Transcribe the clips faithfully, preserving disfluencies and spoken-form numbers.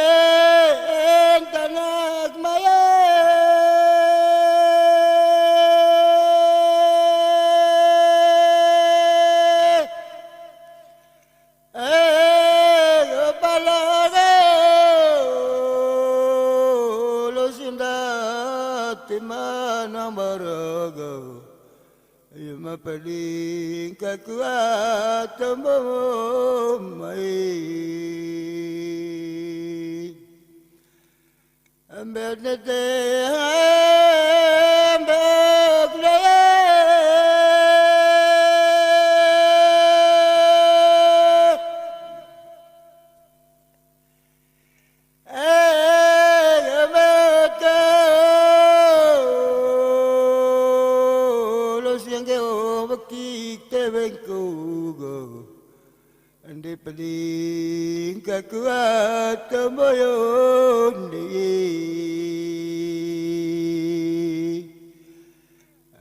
Balaneten tanak maya. Eh, balare, lo sinda timanang baraga. Ayo mapaling kakuatan bomai. Ambet nete ambek leye. Eh, ambet ke lo siang ke o bekik te bengku go. Ande paling kakuat tomboyon de.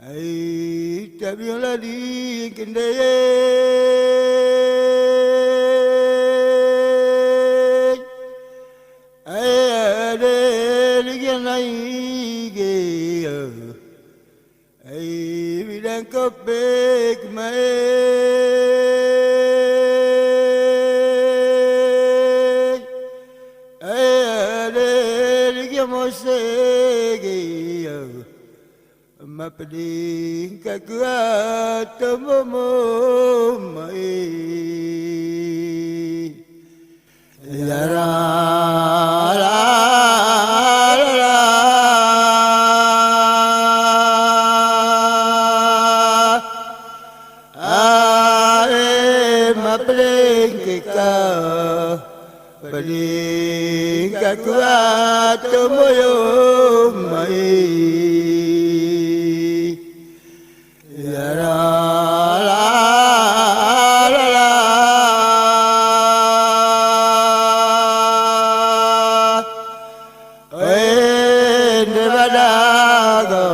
Ai, tabiang lading kendeye. Ai, ade ligian ai ge. Ai, bilang kopek mae. Ai, ade ligian mosege. Mapeding kakuat tombomo mai. Ya ra, la, la, la. Ae mapeding keka. Paling kakuat tomboyo mai. Ya ra, la, la, la. Ende badago.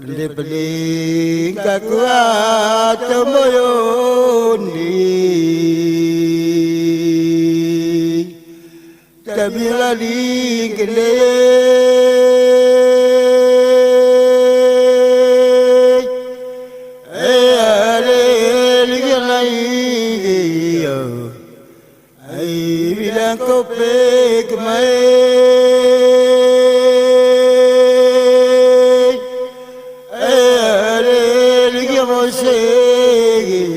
Nde paling kakuat tomboyon di. Tabiang lading kendeye. Eh, ade ligian lai ge. Ai, bilang kopek mae. Ai, ade ligian mosege.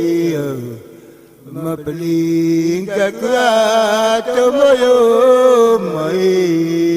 Mapeding kakuat tomboyo mai.